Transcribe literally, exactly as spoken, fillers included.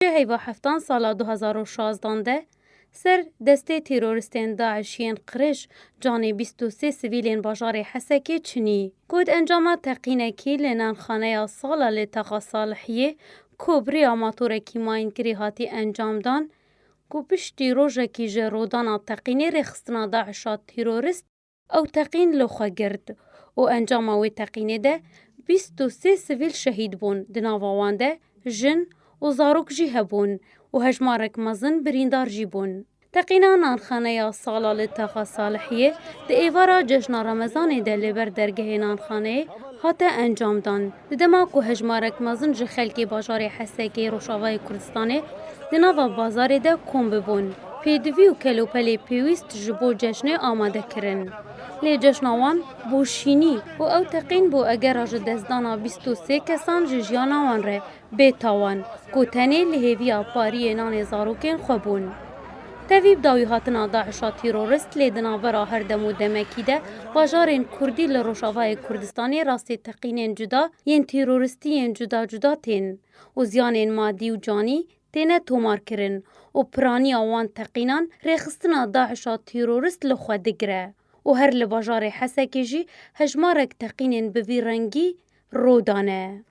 Heyva heftan sala du hezar û şazdan de ser destê teroristên DAIŞ yên qirêj canê bîst û sê sivîlên bajarê Hesekê çinî. Ku di encama teqînekî li nanxaneya sala li taxa Salihiyê ku bi rêya matorekî mayînkirî hatî encamdan, ku piştî rojekî ji rodana teqînê rêxistina DAIŞa terorist ew teqîn li xwe girt û encama wê teqînê de bîst û sê sivîl şehîd bûn, di nava wan de jin û zarok jî hebûn û hejmarek mezin birîndar jî bûn. Teqîna nanxaneya sala li taxa Salihiyê di êvara cejna Remezanê de li ber dergehê nanxaneyê hate encamdan. Di dema ku hejmarek mezin ji xelkê bajarê Hesekê Rojavayê Kurdistanê di nava bazarê de kom bibûn, pêdivî û kelopelê pêwîst ji bo cejnê amade kirin. Lê cejna wan bû şînî û ew teqîn bû egera ji destdana bîst û sê kesan ji jiyana wan re bê tawan ku tenê li hêviya pariyê nanê zarokên xwe bûn. Tevî bi dawî hatina DAIŞa terorist lê di navbera her dem û demekî de bajarên kurdî li Rojavayê Kurdistanê rastî teqînên cuda yên teroristî yên cuda cuda tên û ziyanên madî û canî têne tomarkirin û piraniya wan teqînan rêxistina DAIŞa terorist li xwe digire û her li bajarê Hesekê jî hejmarek teqînên bi vî rengî rû dane.